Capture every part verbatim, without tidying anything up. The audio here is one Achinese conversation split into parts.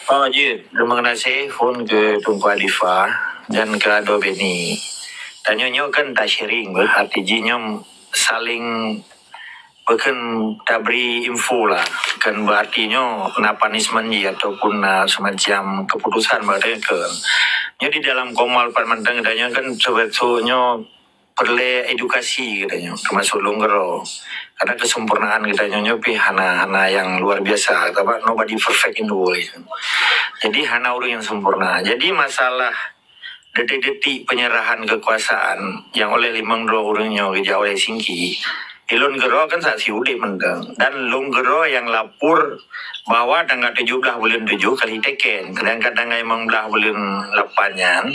Oh, jeuet. Terima kasih phon keu Teungku Alifa dan keu Ado Beni. Tanyoe nyoe kan ta-sharing beuh, arti jih nyoe saling bukon tabri info lah. Kan berarti nyoe na punishment jih ataupun na semacam keputusan berarti kan. Nyoe di dalam Commonwealth mantong tanyoe kan sebetulnya perlu edukasi katanya, termasuk lôn keudroe. Karena kesempurnaan geutanyoe nyoe pih hana, hana yang luar biasa. Sebab nobody perfect in the world. Jadi hana ureuëng yang sempurna. Jadi masalah detik-detik penyerahan kekuasaan yang oleh limong droe ureuëng nyoe geujak oleh Singki, ilôn keudroe kan saksi udeb mantong. Dan lôn keudroe yang lapor bahwa tanggal tujuh belas bulan tujuh kali teken, sedangkan tanggal lima belas bulan lapan nyan,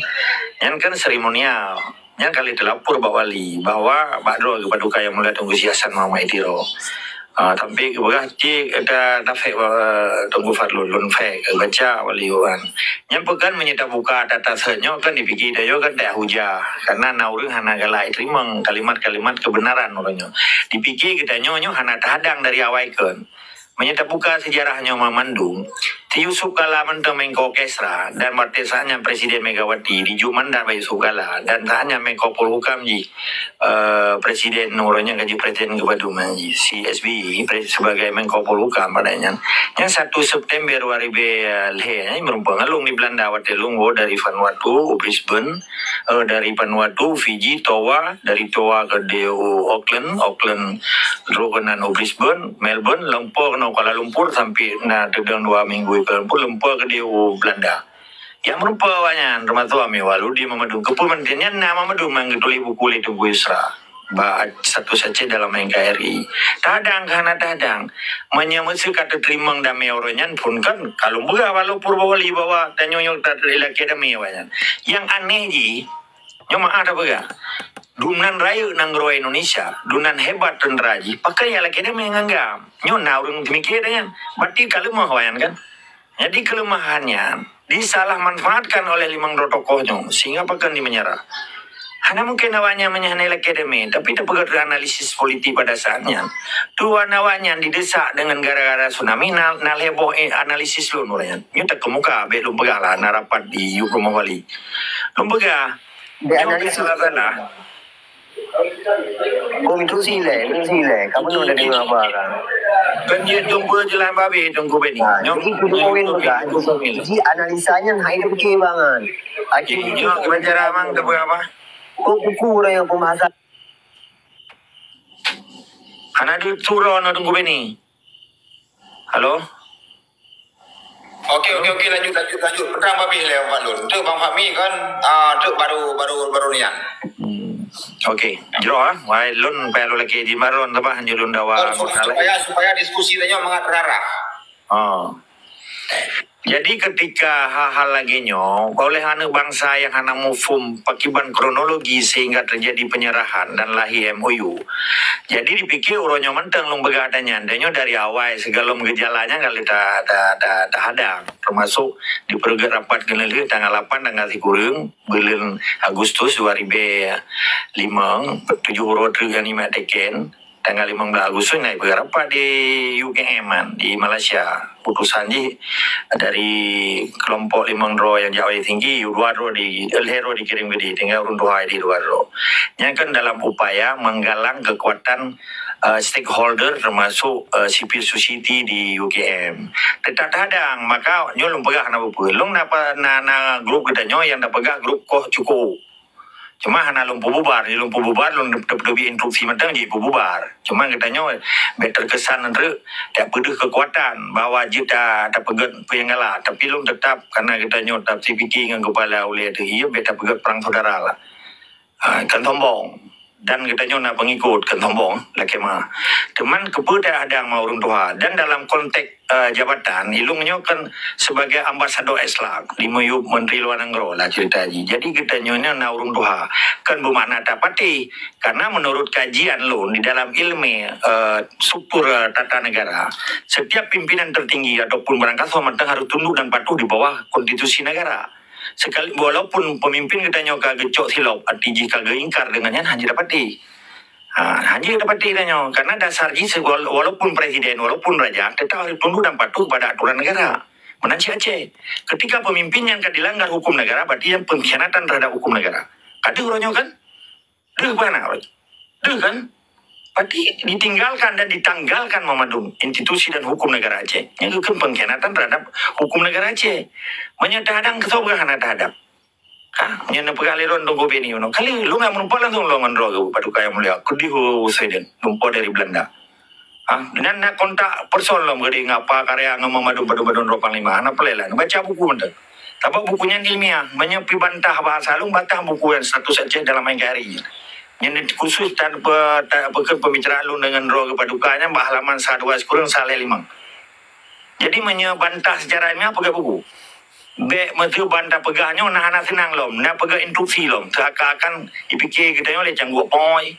nyan kan seremonial. Nyan kali teulapor bak wali bahwa bak droe geupaduka Yang Mulia Teungku Syekh Hasan Muhammad di Tiro. Ah, tapi geupeugah cit ata tafek bak Teungku Fadlun, lôn fek baca wali wan. Nyan peue kan meunyoe tabuka data set nyoe kan dipike tanyoe kan dak hujah. Karena na ureuëng hana galak teurimong kalimat-kalimat kebenaran ureuëng nyoe. Dipike geutanyoe nyoe hana tahadang dari awai kon. Meunyoe tabuka sejarah nyoe mamandum, Teuku Yusuf Kala mantong Menko Kesra dan watée saat nyan Presiden Megawati dijok mandat bak Yusuf Kala dan saat nyan Menko Polhukam jih, eh, Presiden ureuëng nyan ka jeuet Presiden keupadum jih, si S B Y pre-, sebagai Menko Polhukam pada nyan. Nyan satu September dua ribu lhée nyan meureumpok ngalong di Belanda watée lôn woe dari Vanuatu u Brisbane, eh, dari Vanuatu, Fiji, Toa, dari Toa keudeh u Auckland, Auckland trok keunan u Brisbane, Melbourne, lumpo keunoe Kuala Lumpur sampai na teudong dua minggu i Kuala Lumpur, lumpo keudeh u Belanda. Nyang meureumpok awaknyan, termasuk Amir Waludi, Mamadun. Keupeue mantong nyan na Mamadun nyang geutuléh buku lé Teungku Yusra bak Satu Saja dalam N K R I. Tahadang ka hana tahadang. Meunyoe meuseu ka teuteurimong damé uroe nyan phon kan, ka lôn peugah bak lôn Purba Wali bahwa tanyoe nyoe ka teulakée damé awaknyan. Nyang aneh jih, nyoe meu'ah tapeugah, dumnan rayeuk nanggroe Indonesia, dumnan hebat teuntra jih, pakon jak lakée damé ngon GAM. Nyoe na ureuëng teumikir nyan. Berarti ka leumoh awaknyan kan? Jadi keuleumahan nyan disalah manfaatkan oleh limong droe tokoh nyoe sehingga pakon di menyerah. Hana mungkin awaknyan meunyoe hana lakée damé, tapi tapeugah analisis politik pada saat nyan. Tuan awaknyan didesak dengan gara-gara tsunami, na, na lhée boh, eh, analisis lôn ureuëng nyan. Nyoe takeumuka, bék lôn peugah lah, na rapat di yup rumoh wali. Lôn peugah, nyoe analisis salah-salah. Bom itu silai, itu silai. Kamu nak dengar apa kan? Kan dia jumpa jelas babi Teungku Beni. Ha, nyoe, jadi itu nyoe, poin nyoe, pegang. Nyoe, nyoe. Jadi analisanya hai dia fikir bangan. Jadi, nyoe, cara abang tu apa? Kok kuku orang yang pembahasan. Hana di surau na Teungku Beni. Halo? Okey, okey, okey, lanjut, lanjut, lanjut. Petang babi lé Bang Fadlun. Tu Bang Fahmi kan, ah, tu baru, baru, baru nian. Hmm. Okey, jroh ah. Wai lôn payah lôn lakée di Maron tu bah, hanjeuet lôn dawa. Terus, supaya, supaya diskusi tanyoe mangat terarah. Oh. Jadi ketika hal-hal lagée nyoe, oleh aneuk bangsa yang hana muphom pakiban kronologi sehingga terjadi penyerahan dan lahir M O U. Jadi dipikir uroe nyoe mantong lôn peugah ata nyan, dan nyoe dari awai sigohlom geujalan nyan ka lheueh ta, ta, ta, tahadang, termasuk dipeureuget rapat keuneulheueh tanggal lapan, tanggal sikureueng buleuen Agustus dua ribu lima, tujoh uroe treuk nyang nyoe teken, tanggal lima belas Agustus na ipeugah rapat di U K M kan, di Malaysia. Putusan jih dari kelompok limong droe nyang jak u Helsinki, dua droe di, eh, lhée droe dikirém keudeh, tinggai ureuëng tuha di dua droe. Nyan kan dalam upaya menggalang kekuatan, eh, stakeholder termasuk, eh, civil society di U K M. Teutap tahadang, maka nyoe lôn peugah na peue-peue. Lôn na pa-, na, na grup geutanyoe nyang tapeugah grup Koh Cukôp. Cuma hana lôn peububar, di lôn peububar, lôn teupeuteubiet instruksi mantong jih peububar. Cuma geutanyoe bék terkesan treuk, tak peudeuh kekuatan bahwa jeuet ta, tapeugét peue nyang galak. Tapi lôn teutap, karena geutanyoe tap sipiki ngon keupala ulée teuh, iya bék tapeugét perang saudara lah. Ha, kan sombong. Dan geutanyoe na pengikut, kan sombong, lakée ma. Teuma keupeue tahadang ma ureuëng tuha. Dan dalam konteks eh, jabatan, ilôn nyoe kan sebagai ambasador Islam di miyueb Menteri Luar Nanggroe lah cerita jih. Jadi geutanyoe nyoe na ureuëng tuha, kan beumakna tapatéh. Karena menurut kajian lôn di dalam ilmu, eh, struktur, eh, tata negara, setiap pimpinan tertinggi ataupun barangkasoe mantong harus tunduk dan patuh di bawah konstitusi negara. Sekali, walaupun pemimpin geutanyoe ka geucok silop, arti jih ka geuingkar, dengan nyan hana jeuet tapatéh. Ha, hana jeuet tapatéh tanyoe, karena dasar jih se-, wal-, walaupun presiden, walaupun raja, tetap harus tunduk dan patuh pada aturan negara. Meunan cit Aceh. Ketika pemimpin nyan ka dilanggar hukum negara, berarti nyan pengkhianatan terhadap hukum negara. Ka deuh uroe nyoe kan? Deuh bah na uroe nyoe. Deuh kan? Berarti ditinggalkan dan ditanggalkan mandum institusi dan hukum negara Aceh. Nyan geukheun pengkhianatan terhadap hukum negara Aceh. Meunyoe tahadang, keu soe peugah hana tahadang? Ha, nyan neupeugah lé droeneuh Teungku Beni nyoe. Kali lôn hana meureumpok langsung lôn ngon droe geuh Paduka Yang Mulia. Keudeh u Sweden, lumpoe dari Belanda. Ha, nyan na kontak person lom keudeh ngon Pak Karya ngon mandum, mandum, mandum droe panglima. Hana peureulée lah. Baca buku mantong. Sabab buku nyan ilmiah. Meunyoe pih bantah bahasa lôn, bantah buku nyan Status Aceh Dalam N K R I. Nyan khusus tan pe-, ta-, peukeuh pembicaraan lôn deungon droe geuh Paduka nyan bak halaman sa dua sikureueng sa lhée limong. Jadi, meunyoe bantah secara ilmiah, peugah buku. Bék meuseu ban tapeugah nyoe na hana seunang lom, na peugah instruksi lom, seuakan-akan jipike geutanyoe lé cangguek poi.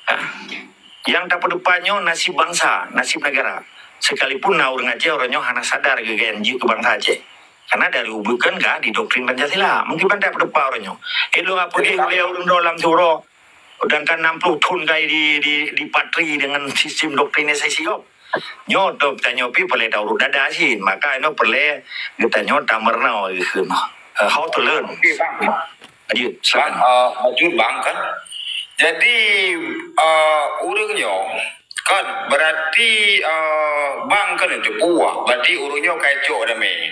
Ah, nyang tapeudepan nyoe nasib bansa, nasib negara. Sekalipun na ureuëng Aceh uroe nyoe hana sadar geugayan jeuet keu bansa Aceh. Karena dari ubeut kan ka didoktrin Pancasila. Mungkin ban tapeudepan uroe nyoe. Elok apa lé ureuëng droe lam siuroe. Sedangkan enam puluh thon kai di, di, dipatri dengan sistem doktrinisasi kok. Nyoe tu tanyoe pi peureulée taurot dada cit. Maka inoe peureulée geutanyoe tameurunoe geukheun. Uh, how to learn. Okey, Bang. Lanjut, Bang, silakan. Uh, lanjut, Bang, kan. Jadi, uh, ureuëng nyoe, kan, berarti, uh, Bang kan itu puah. Berarti ureuëng nyoe kai cok damé.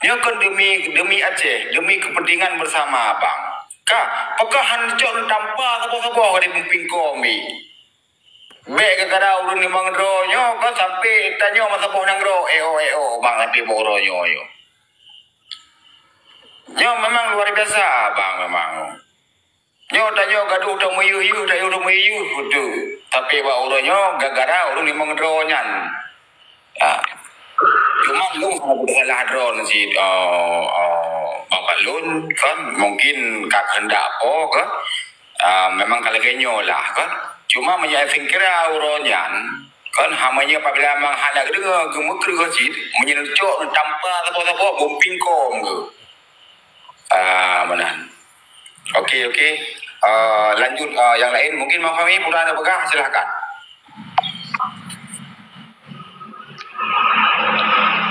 Nyoe kan demi, demi Aceh, demi kepentingan bersama, Bang. Ka, pakon han cok tampa saboh-saboh di peumimpin kami. Bék gara-gara ureuëng limong droe nyoe kan sampai tanyoe meusaboh nanggroe, eh, oh, eh, oh, Bang, até boh droe nyoe, nyoe. Nyoe memang luar biasa, Bang, memang. Nyoe tanyoe gadoh tameuyeuh-yeuh, tanyoe tameuyeuh, beutôi. Tapi bak uroe nyoe gara-gara ureuëng limong droe nyan. Ya. Cuma lôn hana salah droe cit, eh, eh, Bang Balun, kan, mungkin ka kehendak po, kan. Ah, memang ka lagée nyoe lah, kan. Cuma meunyoe singkira uroe nyan, kan, hama nyoe apabila memang hana geudeungoe, geumeukreueh cit, meunyoe neucok neutampa saboh-saboh, bumping kom geuh. Ah, meunan. Okey, okey. Ah, lanjut, ah, yang lain. Mungkin Bang Fahmi pura nak peugah, silahkan.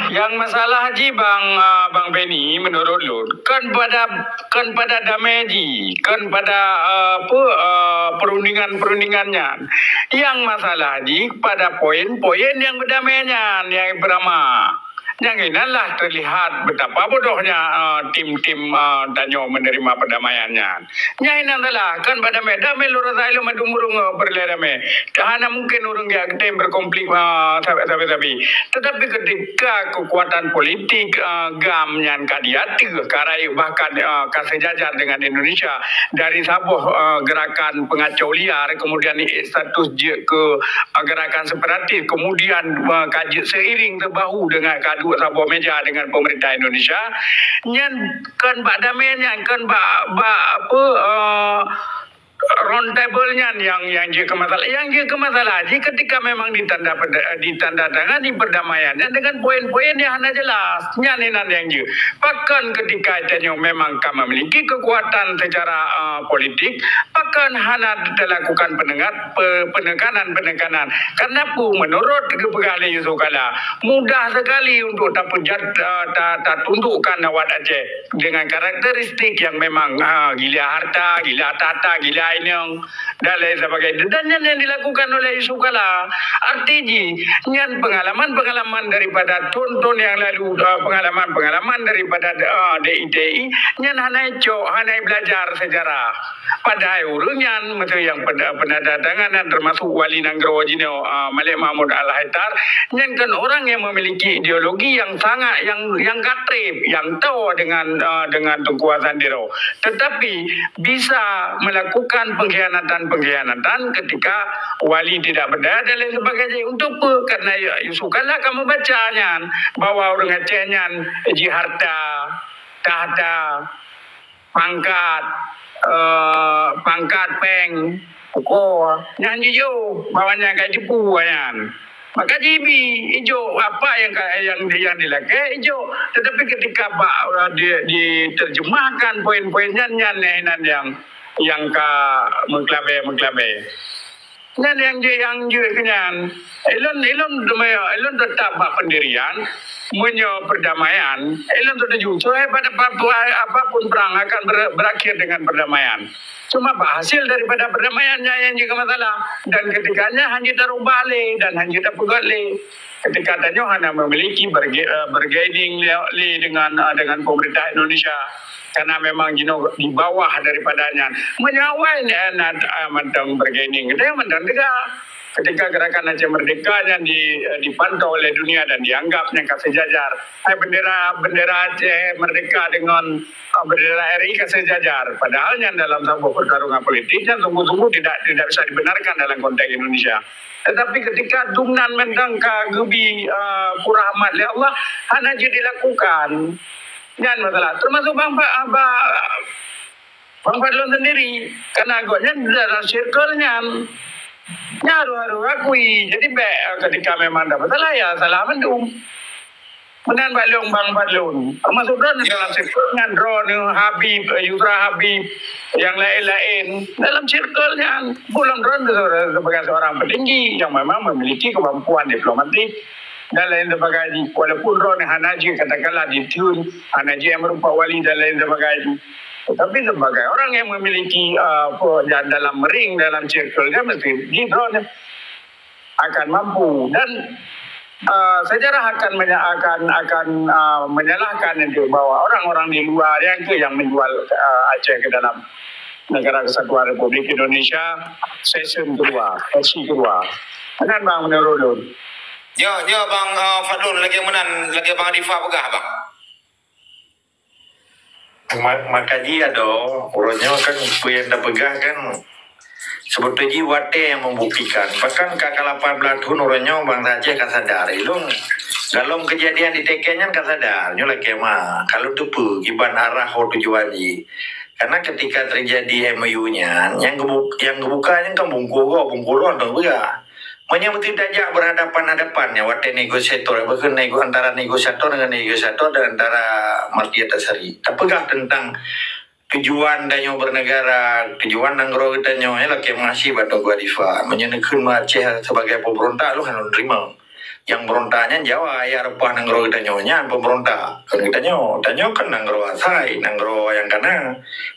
Yang masalah ji Bang, ah, Bang Benny, menurut lôn, kan pada, kan pada damai ji, kan pada, ah, apa, ah, perundingan-perundingan nyan. Yang masalah ji pada poin-poin yang berdamai nyan, yang pertama. Nyang inan lah terlihat betapa bodohnya, ah, tim-tim, ah, tanyoe menerima perdamaian nyan. Nyang inan salah, kan bak damai, damai lôn rasa ilôn mandum ureuëng, ah, peureulée damai. Hana mungkin ureuëng jak geutem berkonflik, ah, sabe-sabe. Tetapi ketika kekuatan politik, ah, GAM nyan ka diateueh, ka rayeuk bahkan, ah, ka sejajar dengan Indonesia dari saboh, ah, gerakan pengacau liar, kemudian status jeuet ke gerakan separatis, kemudian, uh, ka jeuet seiring teubahu dengan ka duek saboh meja dengan pemerintah Indonesia, nyan kon bak damai nyan, kon bak, bak apa, uh, round table nyan yang, yang jeuet keu masalah. Yang jeuet keu masalah ji ketika memang ditanda peda-, ditandatangani perdamaian nyan dengan poin-poin yang hana jelas. Nyan inan yang jeuet. Pakon ketika tanyoe memang ka memiliki kekuatan secara, uh, politik, pakon hana dilakukan penengat-, pe-, penekanan-penekanan. Karena pu, menurut geupeugah lé Yusuf Kala, mudah sekali untuk tapeujat, uh, ta-, tatundukkan awak Aceh dengan karakteristik yang memang, uh, gila harta, gila tahta, gila inong, dan lain sebagainya. Dan nyan yang dilakukan oleh Yusuf Kala. Arti ji, nyan pengalaman-pengalaman daripada thon-thon yang lalu, uh, pengalaman-pengalaman daripada, uh, D I T I, nyan hana cok, hana belajar sejarah. Padahai ureuëng nyan, maksud yang penda-, penandatanganan termasuk wali nanggroe jinoe, uh, Malik Mahmud Al-Haithar, nyan kan orang yang memiliki ideologi yang sangat, yang, yang gatrip, yang tahu dengan, uh, dengan Teungku Hasan Tiro. Tetapi bisa melakukan pengkhianatan-pengkhianatan ketika wali tidak berdaya dan lain sebagainya. Untuk apa? Karena Yusuf Kala ka membaca nyan bahwa ureuëng Aceh nyan ji harta, tahta, pangkat, eh, pangkat péng, uko, nyan jijok, bahwa nyan ka jipu nyan. Maka jibi, ijok apa yang ka, yang, yang dilakée, ijok. Tetapi ketika bak, eh, di, diterjemahkan poin-poin nyan, nyan, nyan, nyan yang, yang ka mengkelabée-mengkelabée. Nyan nyang jeuet, nyang jeuet keu nyan. Ilôn, ilôn, ilôn teutap bak peundirian, meunyoe peurdamaian, ilôn teutuju, sehebat apapun, apapun perang akan ber-, berakhir dengan perdamaian. Cuma bak hasil daripada peurdamaian nyan nyang jeuet keu masalah. Dan keutika nyan hana jeuet tarubah lé dan hana jeuet tapeugét lé. Keutika tanyoe hana memiliki berge-, eh, bargaining lé, lé dengan, eh, dengan pemerintah Indonesia. Karena memang jinoe di bawah daripada nyan. Meunyoe awai nyan, eh, mantong bargaining, kita mantong teuga. Ketika Gerakan Aceh Merdeka nyan di, eh, dipantau oleh dunia dan dianggap nyan ka seujajar. Hai bendera, bendera Aceh Merdeka dengan, eh, bendera R I ka seujajar. Padahal nyan dalam saboh pertarungan politik nyan sungguh-sungguh tidak, tidak bisa dibenarkan dalam konteks Indonesia. Tetapi ketika dumnan mantong ka geubi, eh, purah amat lé Allah, hana jeuet dilakukan. Nyan masalah. Termasuk Bang Fa-, Bang Bang Fadlon sendiri, karena gobnyan dalam circle nyan. Nyan harôh-harôh akui. Jadi, bèk, eh, ketika memang ada masalah, ya salah mandum. Meunan bak lôn Bang Fadlon. Termasuk droeneuh dalam circle nyan, droeneuh, Habib, eh, Yusra Habib, yang lain-lain. Dalam circle nyan, bukan droeneuh sebagai seorang petinggi yang memang memiliki kemampuan diplomatik dan lain sebagainya. Walaupun droeneuh hana jeuet, katakanlah, diteun, hana jeuet meurumpok wali dan lain sebagainya. Tetapi sebagai orang yang memiliki, uh, apa, dan dalam ring, dalam circle, kan mesti di droeneuh akan mampu. Dan, uh, sejarah akan menya-, akan, akan, uh, menyalahkan itu bahwa orang-orang di luar yang tu yang menjual, uh, Aceh ke dalam Negara Kesatuan Republik Indonesia sesi kedua, versi kedua. Kan, Bang, menurut lôn? Ya, ya, Bang, uh, Fadlun, lagèe meunan, lagèe Bang Rifa peugah, Bang. Ma-, maka jih adoe, uroe nyoe kan peue nyang tapeugah kan, seubeutoi jih watèe nyang meubuktikan. Bahkan ka, ka lapan blah thôn uroe nyoe bansa Aceh ka sadar. Ilôn, golom keujadian di Teken nyan ka sadar. Nyoe lakèe ma, ka lôn teupeue kiban arah ho tujuan jih. Karena ketika terjadi M O U nyan, nyang geubu-, nyang geubuka nyan kan bungkôh gob, bungkôh droe, hana peugah. Meunyoe meusti tajak berhadapan-hadapan nyan watèe negosiator, bahkan nego-, antara negosiator dengan negosiator dan antara Mardiya Tasari. Tapeugah tentang tujuan tanyoe bernegara, tujuan nanggroe geutanyoe, ya, lakèe meuhasé bak Teungku Arifa. Meunyoe neukheun Aceh sebagai pemberontak, lôn hana lôn teurimong. Nyang berontak nyan Jawa, ya, reupah nanggroe geutanyoe nyan pemberontak. Kon geutanyoe, tanyoe kan nanggroe asai, nanggroe nyang kana.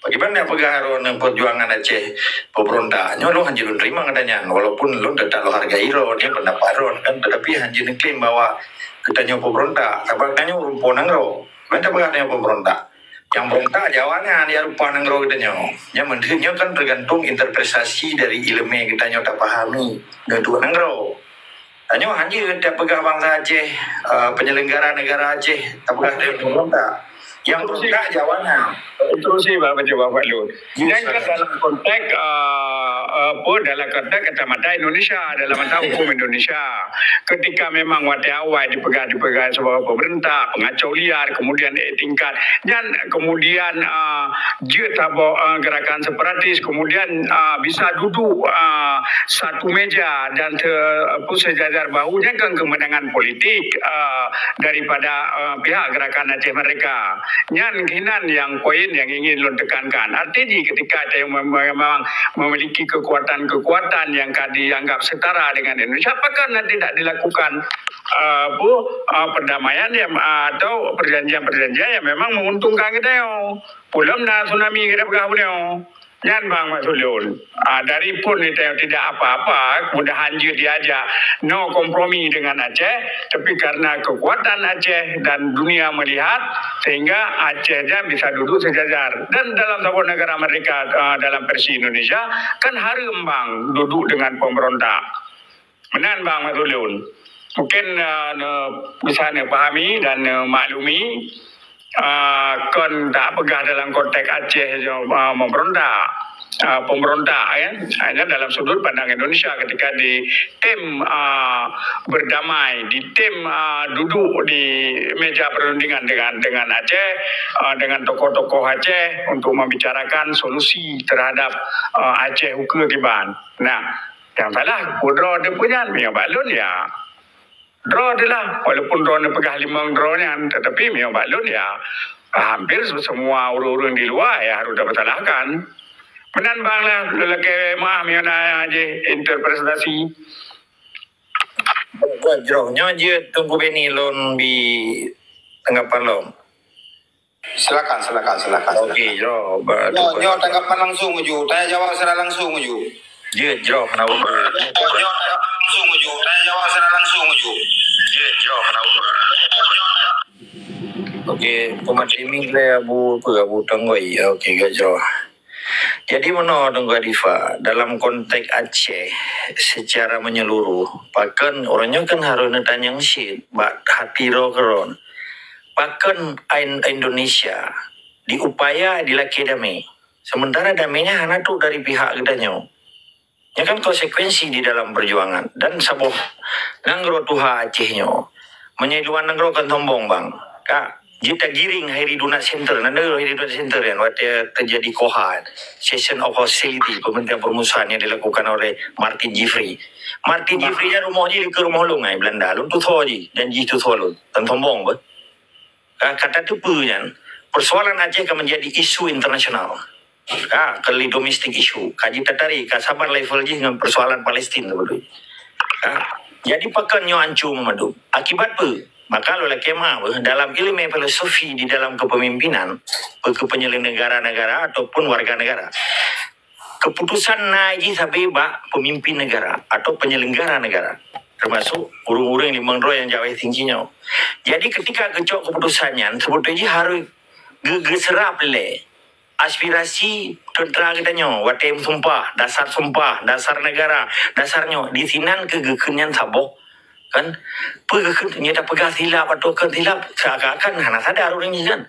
Pakriban neuk peugah droeneuh perjuangan Aceh pemberontak? Nyoe lôn hanjeuet lôn teurimong gata nyan, walaupun lôn teutap lôn hargai droeneuh, nyan pendapat droeneuh kan, tetapi hanjeuet neuklaim bahwa geutanyoe pemberontak, sabab tanyoe ureueng po nanggroe. Mantong peugah tanyoe pemberontak. Nyang berontak Jawa nyan, ya, reupah nanggroe geutanyoe. Nyan meunan nyoe kan tergantung interpretasi dari ileumèe geutanyoe tapahami neuduek nanggroe. Tanyoe hanjeuet tapeugah bansa Aceh, eh, penyelenggara negara Aceh, tapeugah tanyoe pemberontak. Nyang berontak Jawa nyan. Itu sih, Pak, Pak Lun. Nyan kan dalam konteks, eh, apa, dalam konteks kacamata Indonesia, dalam mata hukum Indonesia. Ketika memang watèe awai dipeugah, dipeugah sebagai pemberontak, pengacau liar, kemudian, eh, tingkat, nyan kemudian, eh, jeuet saboh, eh, gerakan separatis, kemudian, eh, bisa duduk, eh, satu meja dan se-, apa, sejajar bahu, nyan kan kemenangan politik, eh, daripada, eh, pihak Gerakan Aceh Merdeka. Nyan hinan nyang poin nyang ingin lôn tekankan. Arti jih ketika ada yang mem-, memang memiliki kekuatan-kekuatan yang ka dianggap setara dengan Indonesia, apakah nanti tidak dilakukan, eh, apa, eh, perdamaian yang, eh, atau perjanjian-perjanjian yang memang menguntungkan geutanyoe? Peulom na tsunami geutanyoe peugah bunoe. Nyan bang maksud lôn. Ah, dari pun geutanyoe tidak apa-apa, mudahan jeuet diajak no kompromi dengan Aceh, tapi karena kekuatan Aceh dan dunia melihat, sehingga Aceh nyan bisa duduk sejajar. Dan dalam saboh negara merdeka, ah, dalam versi Indonesia, kan hareuem bang duduk dengan pemberontak. Meunan bang maksud lôn. Mungkin, ah, ne-, bisa neupahami dan neumaklumi, ah, kon tapeugah dalam konteks Aceh, ah, memberontak, ah, pemberontak, ya. Hanya dalam sudut pandang Indonesia ketika di tim, ah, berdamai, di tim, ah, duduk di meja perundingan dengan, dengan Aceh, ah, dengan tokoh-tokoh Aceh untuk membicarakan solusi terhadap, ah, Aceh ukeue kiban. Nah, nyang salah, droe teuh peue nyan, meunyoe bak lôn, ya. Droe teuh lah, walaupun droe neupeugah limong droe nyan, tetapi meunyoe bak lôn, ya, hampir semua ureueng-ureueng di luar, ya, harus tapesalahkan. Meunan bang lah, lelaki mah, miana je interpretasi. Buat jroh nyoe je Teungku Beni lôn bi tanggapan lom. Silakan, silakan, silakan. Okey, jroh. Nyoe, nyoe tanggapan langsung uju. Tanya jawab secara langsung uju. Jeuet jroh, kenapa? Nyoe tanggapan langsung uju. Tanya jawab secara langsung uju. Jeuet jroh, kenapa? Okey, pemateri mik lé Abu, apa, Abu Tanggoi. Okey, geuet jroh. Jadi meunoe Teungku Adifa, dalam konteks Aceh secara menyeluruh, pakon ureuëng nyoe kan harôh neutanyong cit bak hati droe keudroe. Pakon Indonesia diupaya dilakée damé, sementara damé nyan hana trok dari pihak geutanyoe. Nyan kan konsekuensi di dalam perjuangan. Dan saboh nanggroe tuha Aceh nyoe, meunyoe luwa nanggroe kan sombong bang, ka jeuet tagiring Hairi Dunant Center. Na deungoe Hairi Dunant Center kan, watée teujadi koha, cessation of hostility, pemberhentian permusuhan yang dilakukan oleh Martin Jeffrey. Martin Jeffrey nyan rumoh jih dikeue rumoh lôn ngai Belanda. Lôn tusoe jih dan jih tusoe lôn. Kan sombong beh. Ka, ka tateupeue nyan, persoalan Aceh ka menjadi isu internasional. Ka, ka lheueh domestic issue. Ka jeuet tatarék, ka saban level jih ngon persoalan Palestin beutôi. Ka, jadi pakon nyoe ancu meumandum. Akibat peue? Maka lôn lakée meu'ah beh, dalam iéleumé filosofi di dalam kepemimpinan, peue keu penyelenggara negara ataupun warga negara. Keputusan na jih sabe bak pemimpin negara atau penyelenggara negara, termasuk ureuëng-ureuëng limong droe nyang jak watée tinggi nyoe. Jadi ketika geucok keputusan nyan, seubeutoe jih harôh geu-, geuseurap lé aspirasi teuntara geutanyoe watée meusumpah, dasar sumpah, dasar negara, dasar nyoe, di sinan keu geukheun nyan saboh. Kan? Peue geukheun nyoe tapeugah silap atau kon silap, seakan-akan hana sadar ureuëng nyan kan.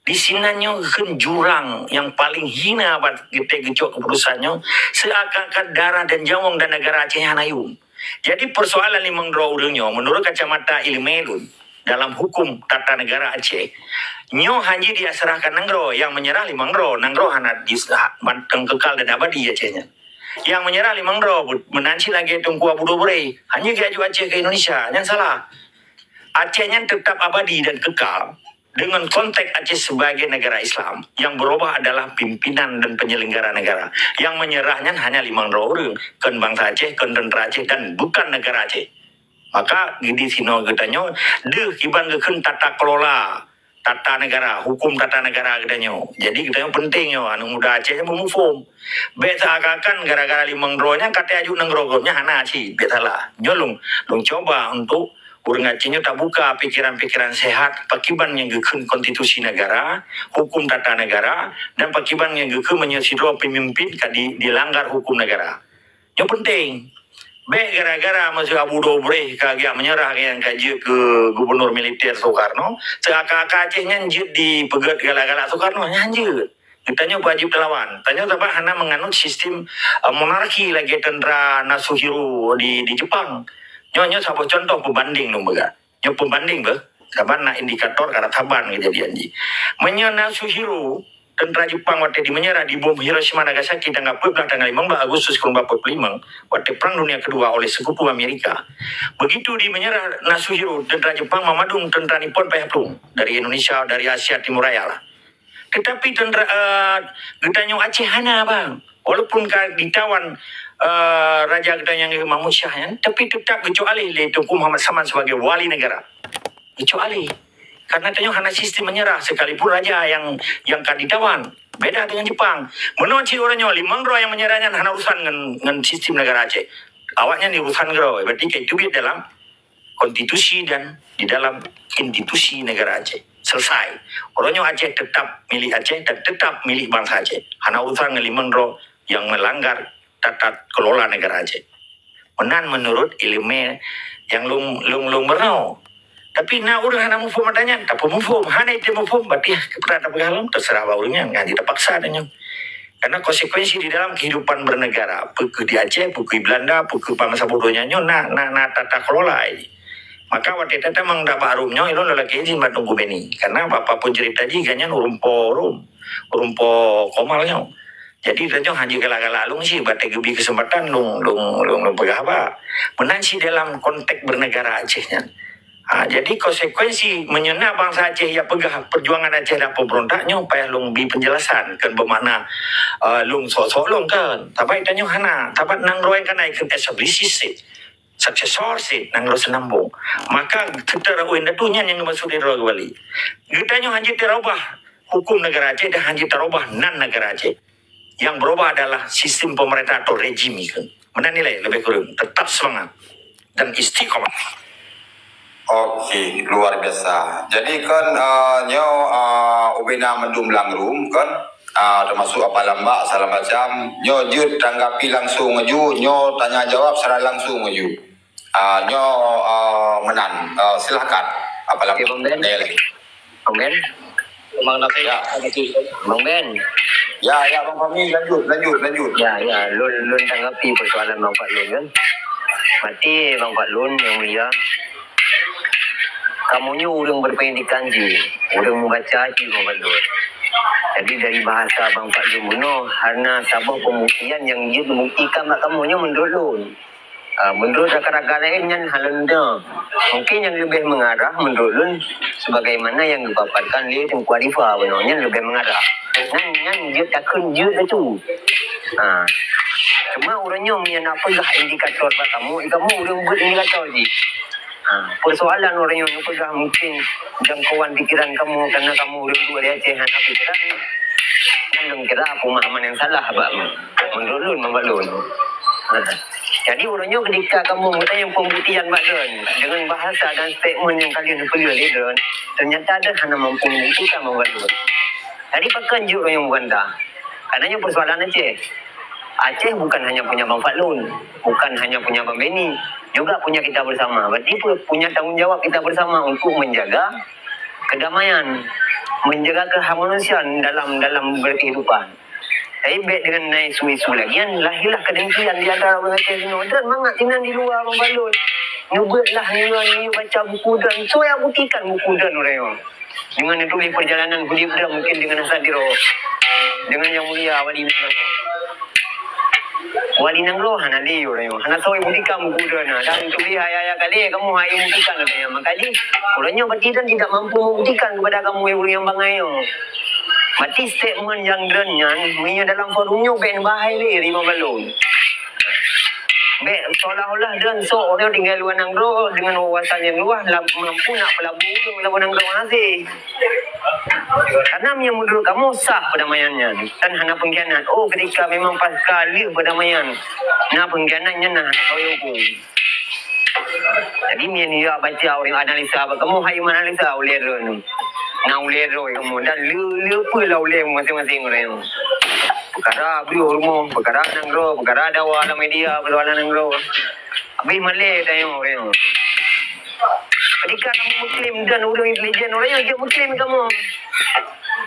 Di sinan nyoe geukheun jurang nyang paleng hina bak geutek geucok keputusan nyoe, seakan-akan darah dan nyawöng dan negara Aceh hana yuem. Jadi persoalan limong droe ureuëng nyoe, menurut kacamata iéleumé lôn, dalam hukum tata negara Aceh, nyoe hana diserahkan nanggroe, nyang menyerah limong droe, nanggroe hana dis-, ha-, mantong kekal dan abadi Aceh nyan. Nyang menyerah limong droe, meunan cit lagée Teungku Abu Dobre, hana geujak Aceh keu Indonesia, nyan salah. Aceh nyan tetap abadi dan kekal dengan konteks Aceh sebagai negara Islam. Yang berubah adalah pimpinan dan penyelenggara negara. Yang menyerah nyan hanya limong droe ureuëng, kon bansa Aceh, kon teuntara Aceh dan bukan negara Aceh. Maka di sinoe geutanyoe deuh kiban geukheun tata kelola tata negara, hukum tata negara geutanyoe. Jadi geutanyoe penting nyoe, aneuëk muda Aceh nyoe beumuphom. Bék seakan-akan gara-gara limong droe nyan ka teuaju nanggroe gob nyan hana cit, bék salah. Nyoe lôn, lôn cuba untuk ureuëng Aceh nyoe tabuka pikiran-pikiran sehat, pakiban nyang geukheun konstitusi negara, hukum tata negara, dan pakiban nyang geukheun meunyoe sidroe pemimpin ka di, dilanggar hukum negara. Nyoe penting. Bék gara-gara masa Abu Dobre ka geujak menyerah nyang ka jeuet keu gubernur militer Soekarno, seakan-akan Aceh nyan jeuet dipeugét galak-galak Soekarno, nyan jeuet. Geutanyoe wajib talawan. Tanyoe sabab hana meunganut sistem, eh, monarki lagée teuntara Nasuhiro di, di Jepang. Nyoe, nyoe saboh contoh peubanding lôn peugah. Nyoe peubanding beh, saban na indikator karab saban keujadian jih. Meunyoe Nasuhiro, teuntara Jepang watée dimenyerah dibom Hiroshima Nagasaki tanggal peuet blaih tanggal limong blaih Agustus tahun dua puluh lima, watée Perang Dunia Kedua oleh Sekutu Amerika. Begitu dimenyerah Nasuhiro, teuntara Jepang meumandum teuntara Nippon payah plueng dari Indonesia, dari Asia Timur Raya lah. Tetapi teuntara, eh, geutanyoe Aceh hana bang. Walaupun ka ditawan, eh, raja geutanyoe nyang Mahmud Syah nyan, tapi tetap geucok aleh lé Teungku Muhammad Saman sebagai wali negara. Geucok aleh. Karena tanyoe hana sistem menyerah sekalipun raja yang, yang ka ditawan. Beda dengan Jepang. Meunoe cit uroe nyoe limong droe nyang menyerah nyan hana urusan ngon, ngon sistem negara Aceh. Awaknyan urusan keudroe, berarti ka teubiet dalam konstitusi dan di dalam institusi negara Aceh. Selesai. Uroe nyoe Aceh tetap milik Aceh dan tetap milik bansa Aceh. Hana urusan ngon limong droe nyang melanggar tata kelola negara Aceh. Meunan menurut iéleumé nyang lôn, lôn, lôn meurunoe. Tapi na ureuëng hana muphom ata nyan, tapeumuphom. Hana ité muphom, berarti peue tapeugah lom, terserah bak ureuëng nyan, nyan terpaksa ata nyan. Karena konsekuensi di dalam kehidupan bernegara, peue keu di Aceh, peue keu Belanda, peue keu bansa bodoh nyan nyoe, na, na, na tata kelola. Maka watée tatamong dak bak Rom nyoe, ilôn lôn lakée izin bak Teungku Beni. Karena apa-apa pun cerita jih, gobnyan ureuëng po Rom, ureuëng po Komal nyoe. Jadi, tanyoe hana galak-galak lôn cit, watée geubri keuseumpatan lôn, lôn, lôn, lôn peugah haba. Meunan cit dalam konteks bernegara Aceh nyan. Ha, jadi konsekuensi meunyoe na bansa Aceh nyang peugah perjuangan Aceh dan pemberontak nyoe payah lôn bi penjelasan, kon bermakna, uh, lôn sok-sok lôn, kon. Tapi tanyoe hana, tapi nanggroe nyang ka na ikheun established cit, suksesor cit, nanggroe seunambong. Maka seutara U N datu nyan nyang geumaksud droe keumbali. Geutanyoe hana jeuet tarubah huköm negara Aceh dan hana jeuet tarubah nan negara Aceh. Yang berubah adalah sistem pemerintah atau rejim itu. Meunan nilai lebih kurang. Tetap semangat dan istiqomah. Okey, luar biasa. Jadi kan, uh, nyoe, uh, ubena mandum langrum kan, uh, termasuk apa lambak salam macam. Nyoe jeuet tanggapi langsung aju, nyoe tanya jawab secara langsung aju. Ah, nyoe, ah, meunan. Ah, silahkan. Apa lagi? Okey, Bang Ben. Ada lagi? Bang Ben. Memang nak Ya. Bang Ben. Ya, ya, Bang Fahmi, lanjut, lanjut, lanjut. Ya, ya, lôn, lôn tanggapi persoalan Bang Fadlun kan. Berarti Bang Fadlun yang mulia, kamoe nyoe ureuëng berpendidikan cit, ureuëng membaca cit Bang Fadlun. Jadi dari bahasa Bang Fadlun bunoe, hana saboh pembuktian yang jeuet membuktikan bak kamoe nyoe menurut lôn. Ah, menurut rakan-rakan lain nyan hana lôn deungoe. Mungkin yang lebih mengarah menurut lôn sebagaimana yang dipaparkan lé Teungku Arifa bunoe nyan lebih mengarah. Nyan, nyan jeuet takheun jeuet tu. Ha. Cuma ureuëng nyoe meunyo na peugah indikator bak kamoe, eh, kamoe ureuëng buet indikator jih. Ha. Persoalan ureuëng nyoe neupeugah mungkin jangkauan pikiran kamoe karena kamoe ureuëng buet di Aceh hana pikiran. Nyan lôn kira pemahaman yang salah bak menurut lôn, bak lôn. Ha. Jadi, uroe nyoe ketika kamoe meutanyong pembuktian bak droen deungon bahasa dan statement nyang ka lheueh neupeulheueh lé droen, ternyata droen hana mampu membuktikan bak droen. Jadi, pakon jeuet uroe nyoe meubantah? Karena nyoe persoalan Aceh. Aceh bukan hanya punya Bang Fadlun, bukan hanya punya Bang Benny, juga punya kita bersama. Berarti pu-, punya tanggung jawab kita bersama untuk menjaga kedamaian, menjaga keharmonisian dalam, dalam berkehidupan. Tapi bèk deungon na isu-isu lagèe nyan, lahirlah kedengkian di antara ureueng Aceh sinoe. Dan mangat sinan di luwa, Bang Fadlun. Neubeuet lah nyoe, nyoe baca buku dan soe nyang buktikan buku dan ureueng nyoe. Deungon neutuléh perjalanan udép droe mungkin deungon asai droe. Deungon Yang Mulia Wali Nanggroe. Wali Nanggroe hana lé ureueng nyoe. Hana soe buktikan buku droe na. Dan tuléh ayat-ayat kalé kamoe hai buktikan katanya. Maka jih, ureueng nyoe berarti dan tidak mampu membuktikan kepada kamoe ureueng nyang bangai nyoe. Berarti statement nyang droen nyan, meunyoe dalam forum nyoe bèk bahai lé rimong balon. Bèk seolah-olah droen sok ureueng tinggai luwa nanggroe deungon wawasan nyang luwah, lam-, mampu nak peulabu ureueng lam nanggroe hase. Karena meunyoe menurut kamoe sah perdamaian nyan dan hana pengkhianat. Oh, ketika memang pasca lheueh perdamaian na pengkhianat nyan, na hana kawé hukum. Jadi, meunyoe ya baca ureueng analisa bak kamoe, hai analisa ulèe droen. Na ulèe droe kamoe dan le, le peue lah ulèe masing-masing ureueng. Peukara breueh rumoh, peukara nanggroe, peukara dawa lam media, peukara nanggroe. Habéh malèe tanyoe ureueng. Ketika kamoe meuklaim dan ureueng intelijen, ureueng nyang jeuet meuklaim kamoe.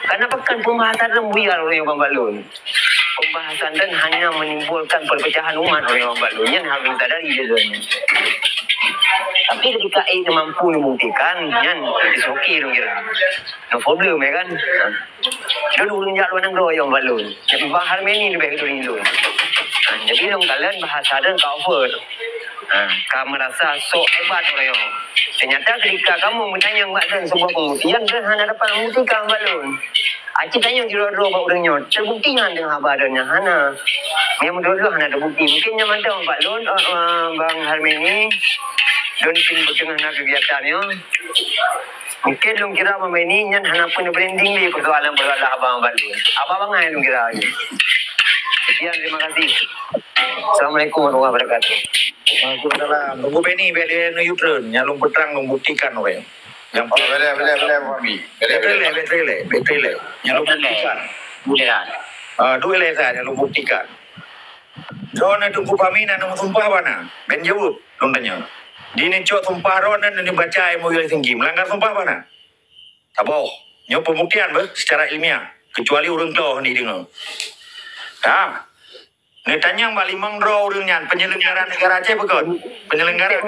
Karena pakon pembahasan dan buyar ureueng Bang Balon. Pembahasan dan hanya menimbulkan perpecahan umat ureueng Bang Balon. Nyan harus disadari dia tu. Tapi ketika itu mampu membuktikan, nyan is okay dong kira. No problem ya kan? Dulu ureueng jak luar nanggroe nyang balon. Tapi Bang Harmeni leubeh geutuléh lôn. Ha, jadi lôn kalon bahasa dan ka over. Ha, ka merasa sok hebat ureueng nyoe. Ternyata ketika kamoe meutanyong bak droen sebuah pembuktian, droen hana dapat membuktikan bak lôn. Aci tanyong sidroe-droe bak ureueng nyoe, teubukti nyan deungon haba droen nyan hana. Nyang meudroe-droe hana teubukti. Mungkin nyan mantong bak lôn, eh, eh, Bang Harmeni, lôn pih beutengah na kegiatan nyoe. Mungkin lôn kira Bang Benny nyan hana peuneuk branding lé persoalan-persoalan abang Bang Fadlun. Abang bangai lôn kira lé. Sekian, terima kasih. Assalamualaikum warahmatullahi wabarakatuh. Waalaikumsalam. Tunggu Benny, biar dia nunjuk turun. Nyang lôn peutrang lôn buktikan, oke. Nyang Oh, boleh, boleh, boleh, Bang Fahmi. Boleh, Betul boleh. Lah, betul lah, betul lah. Nyang lôn Betul lah. buktikan. Boleh lah. Ah, dua lah, nyang lôn buktikan. Droeneuh Teungku Fahmi na neumeusumpah bana? Ben jaweueb, lôn tanyong. Di neucok sumpah droeneuh, neubaca M O U Helsinki. Meulanggar sumpah bana? Saboh. Nyoe peubuktian beuh secara ilmiah, kecuali ureueng klo hana deungoe. Ka. Neutanyong bak limong droe ureueng nyan, penyelenggara negara Aceh bukon? Penyelenggara.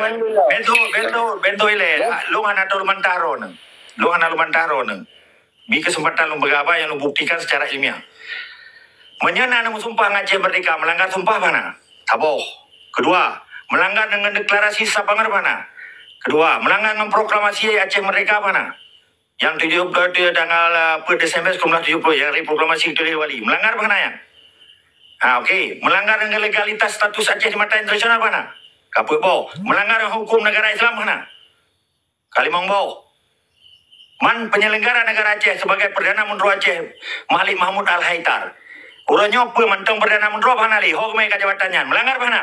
Betul, betul, betul ilèe. Lôn hana tahu lôn bantah droeneuh. Lôn hana lôn bantah droeneuh. Bi keuseumpatan lôn peugah haba nyang lôn buktikan secara ilmiah. Meunyoe na neumeusumpah ngon Aceh Merdeka, meulanggar sumpah bana? Saboh. Keudua, meulanggar deungon deklarasi Sabang bana? Kedua, melanggar ngon proklamasi Aceh Merdeka bah na? Nyang tujoh ploh tujoh tanggal, eh, peuet Desember sikureueng tujoh ploh, nyang hari proklamasi tuléh wali. Melanggar bah na nyan? Ha, oke. Melanggar ngon legalitas status Aceh di mata internasional bah na? Ka peuet boh. Melanggar ngon huköm negara Islam bah na? Ka limong boh. Man penyelenggara negara Aceh sebagai Perdana Menteri Aceh, Malik Mahmud Al-Haithar. Uroe nyoe peue mantong Perdana Menteri bah na lé, ho geumai ka jabatan nyan. Melanggar bah na?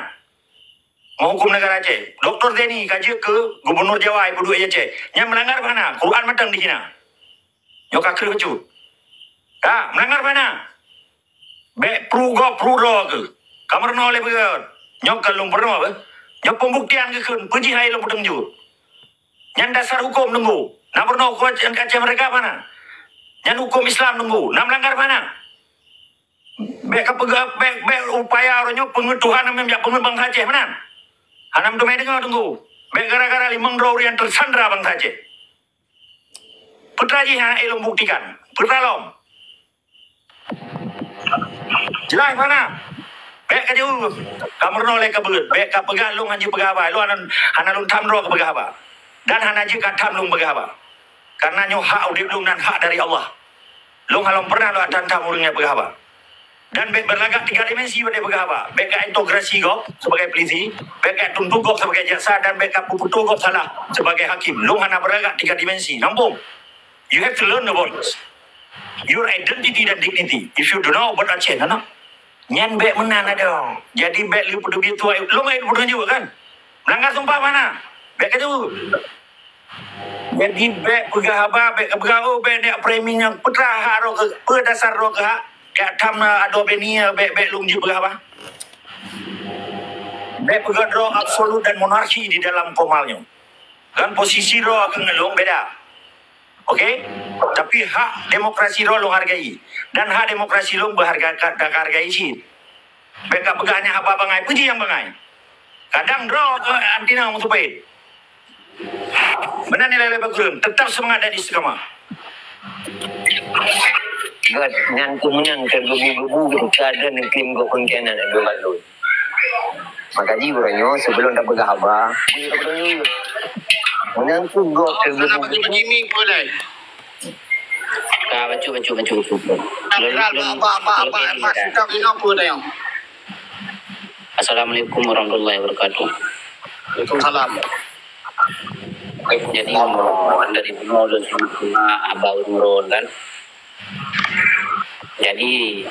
Ngon huköm negara Aceh. Doktor Zaini ka jeuet keu Gubernur Jawa, ipeuduek di Aceh. Nyan melanggar bah na? Quran mantong dihina. Nyoe ka kreueh bacut. Ha, melanggar bah na? Bèk pruet gob pruet droe keuh. Ka meurunoe lé beugöt. Nyoe ka lôn peurunoe beuh. Nyoe pembuktian keuh kheun, peue jih hai lôn peudong jeuet. Nyan dasar huköm Teungku. Na peurunoe huköm Aceh Merdeka bah na? Nyan huköm Islam Teungku. Na melanggar bah na? Bèk ka peugah, bèk, bèk upaya uroe nyoe peungeut Tuhan meunan jak peungeut bansa Aceh meunan. Hana meuteumé deungoe Teungku. Bèk gara-gara limong droe ureueng nyang teusandra bansa Aceh. Peue teuma jih hana ilôn buktikan. Peue teuma lom. Jeulaih bah na? Bèk ka jeuet. Ka meurunoe lé ka beuet. Bèk ka peugah lôn hana jeuet peugah haba. Lôn hana, hana lôn tham droe keu peugah haba. Dan hana jeuet ka tham lôn peugah haba. Karena nyoe hak udép lôn dan hak dari Allah. Lôn hana lôn pernah lôn tham-tham ureueng nyang peugah haba. Dan bèk beulagak tiga dimensi bak peugah haba. Bèk ka integrasi gob sebagai polisi, bèk ka tuntut gob sebagai jaksa, dan bèk ka peuputoh gob salah sebagai hakim. Lôn hana beulagak tiga dimensi. Nampung. You have to learn the words. Your identity dan dignity. If you don't know about Aceh, no, no. Nyan bèk meunan adoe. Jadi bèk lé peudeubi tuai. Lôn ai peudeubi juga kan. Melanggar sumpah bah na? Bèk ka jeuet. Jadi bèk peugah haba, bèk ka peugah, oh, bèk neuk framing nyang peue teuma hak droe keuh, peue dasar droe keuh hak. Ka tham na adoe bini, bèk, bèk lôn jeuet peugah haba. Bèk peugah droe absolut dan monarki di dalam formal nyoe. Dan posisi droe keuh ngon lôn beda. Oke? Tapi hak demokrasi droe lôn hargai. Dan hak demokrasi lôn beuharga, ka, ka hargai cit. Bèk ka peugah nyan haba bangai, peue jih nyang bangai. Kadang droe keuh anti na meusupai. Meunan nilai level kureueng, tetap semangat dan istiqamah. Gèt, nyan keuh meunan keu geubu-geubu ketika ada nangkem gop pengkhianat Abdul Balut. Maka jih uroe nyoe sebelum tapeugah haba, meunan keuh gop keu geubu-geubu. Ka bacut, bacut, bacut, bacut. Lôn, lôn, lôn, lôn, lôn, lôn. Assalamualaikum warahmatullahi wabarakatuh. Waalaikumsalam. Jadi, dari bunoe lôn seumak haba ureueng kan. Jadi,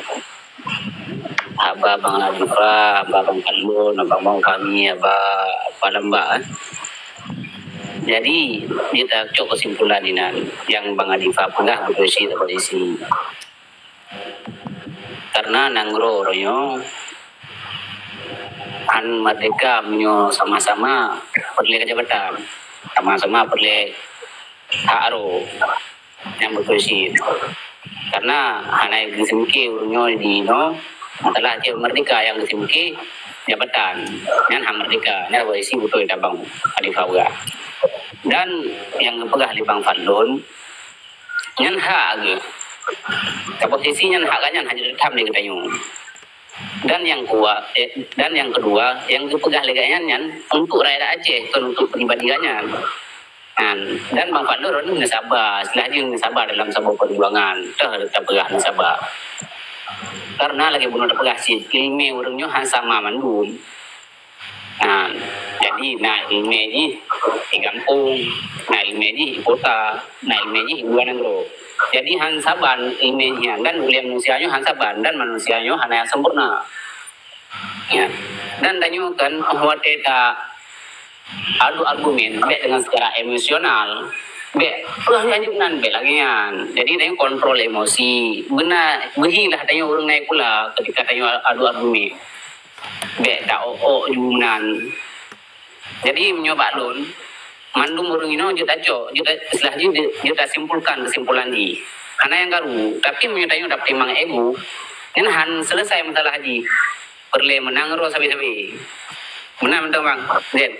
haba Bang Alifa, haba Bang Fadlun, haba Bang Fahmi, haba Pak Lambak, eh. Jadi, kita cok kesimpulan inan, nyang Bang Alifa peugah beutôi cit, beutôi cit. Karena nanggroe uroe nyoe han merdeka meunyoe sama-sama peureulèe jabatan, sama-sama peureulèe hak droe nyang beutôi cit. Karena hana geuseumiké ureueng nyoe di inoe, masalah cit merdeka nyang geuseumiké jabatan, nyan han merdeka, nyan beutôi cit beutôi tabang Alifa peugah. Dan nyang geupeugah lé Bang Fadlun, nyan hak geuh. Ka posisi nyan hak geuh nyan hana jeuet tham lé geutanyoe. Dan nyang kuat, eh, dan nyang keudua, nyang geupeugah lé geuh nyan, nyan untuk rakyat Aceh, bukan untuk pribadi geuh nyan. Kan? Dan Bang Fadlun nyoe saba, istilah jih saba dalam saboh perjuangan. Toh tapeugah nyoe saba. Karena lagèe bunoe tapeugah cit, ileumèe ureueng nyoe han sama mandum. Nah, jadi na ileumèe jih di gampông, na ileumèe jih di kota, na ileumèe jih di luwa nanggroe. Jadi han saban ileumèe jih nyan, dan ulèe manusia nyoe han saban, dan manusia nyoe hana nyang sempurna. Ya. Dan tanyoe kan watèe ta adu argumen bèk dengan secara emosional, bèk peue nyang jeuet nan bèk lagèe nyan. Jadi tanyoe kontrol emosi. Beuna beuhi lah tanyoe ureueng na ék pula ketika tanyoe adu argumen. Bèk ta ôk-ôk ju meunan. Jadi meunyoe bak lôn, mandum ureueng inoe jeuet tacok, jeuet ta-, istilah jih jeuet, jeuet tasimpulkan keusimpulan jih. Hana nyang karu, tapi meunyoe tanyoe tapeutimang ego, nyan han selesai masalah jih. Peureulèe meunang droe sabe-sabe. Meunan mantong, Bang. Zet.